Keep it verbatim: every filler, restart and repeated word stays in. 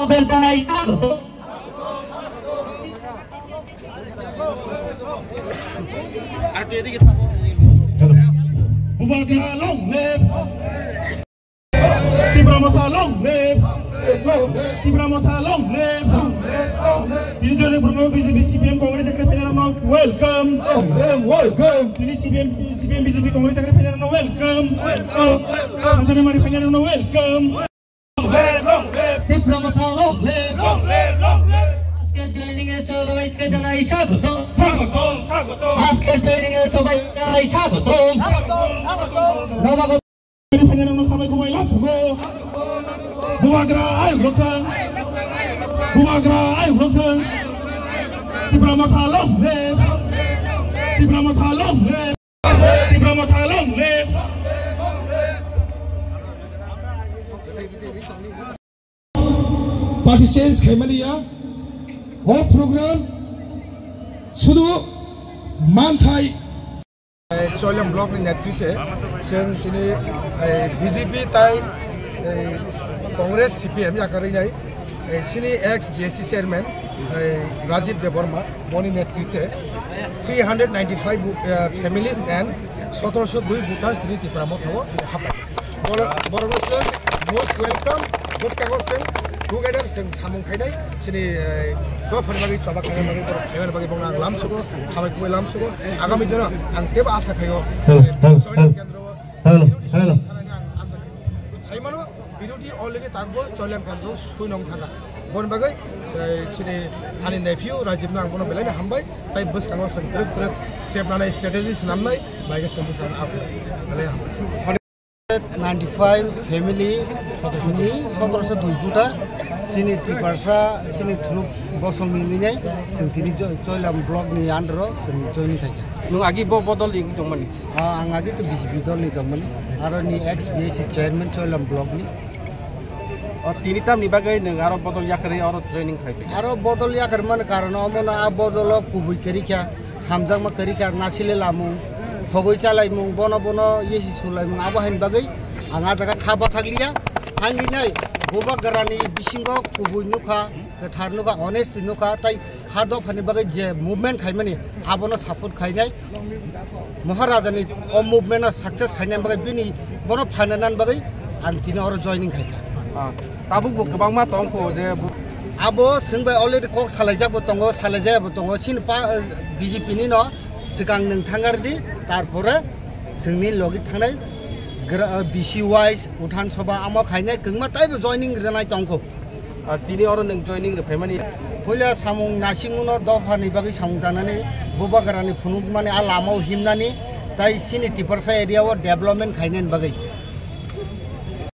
Hello. Bubagra long live. Tipra Motha long live. Tipra Motha long live. Tini joni Borno B J P, C P M, Congress secretary panel no welcome. Welcome. Tini C P M, C P M, B J P, Congress secretary panel no welcome. Welcome. Welcome. Mari panel no welcome. Tipra Motha long live. Long live, long live. আজকের joining এ সবাইকে জানাই স্বাগতম। স্বাগতম, স্বাগতম। আজকের joining এ সবাইকে জানাই স্বাগতম। স্বাগতম, স্বাগতম। Bubagra ayuk rok thang. Bubagra ayuk rok thang. Tipra Motha long live. Tipra Motha long live. Tipra Motha long live. Party change khaimani ya. O program sudu manthai. Choilem block ni netritwe chwng tini, eh, B J P tai, eh, Congress C P M yakarwi nai, eh, sini ex B S C chairman, eh, Rajit Debbarma boni netritwe three hundred ninety-five bu-, eh, families and sotorosho dui voters tini Tipra Motha o tini hapai. Bor-, borokno chwng most welcome, bwskango chwng together chwng samung khainai, chini, eh, dophani bagwi choba khaina bagwi, borok khaimani bagwi bono ang lamsugo, hambai kubui lamsugo. Agami dino ang teibo asa khaio, Hello, eh, hello, Choilem hello. Kendro o Hello, hello. Thanani ang asa khaio. Saimano, birodhi already takbo Choilem Kendro sui nong thangkha. Boni bagwi, eh, chini ani nephew Rajibno ang bono belaino hambai, tai bwskango chwng twrwk twrwk step nanai, strategy swnamnai, bai khe chwng bwskango aphuru belai hambai. Ninety-five family ni sotorosho dui voter sini Tiprasa sini through bosong ni minai chwng tini Choi-, Choilem block ni under o chwng join khaikha. Nwng agi bo bodol ni tongmani? Ah, ang agi to B J P dol ni tongmani. Aro ni ex B S C chairman Choilem block ni. O tini tamni bagwi nwng aro bodol yakarwi aro joining khaikha? Aro bodol yakarmani karon omono a bodolo kubui kwrwikha. Hamjakma kwrwikha, nasile lamung, khogwi chalaimung, bono bono yesi sulaimung, abo haini bagwi ang a jaga kha bathakliya. Ang hinai Bubagrani bisingo kubui nukha, kwthar nukha, honest nukha, tai ha dophani bagwi je movement khaimani abono support khainai. Maharajani o movement o success khainai bagwi bini bono phainanan bagwi ang tini oro joining khaikha. Ah, tabuk bo kwbangma tongkho je bu- Abo chwng bai already kok salaijak bo tongo, salaijaya bo tongo. Chini pa, B J P ni no swkang nwng thangar di, tarpore chwngni logi thangnai gra-, B C wise, Uthan Sabha amo khainai kwngma taibo joining rwnai tongkho. Ah, tini oro nwng joining rwphaimani? Puila samung nasing uno dophani bagwi samung tanani, Bubagrani phunukmani a lama o himnani, tai chini Tiprasa area o development khainani bagwi.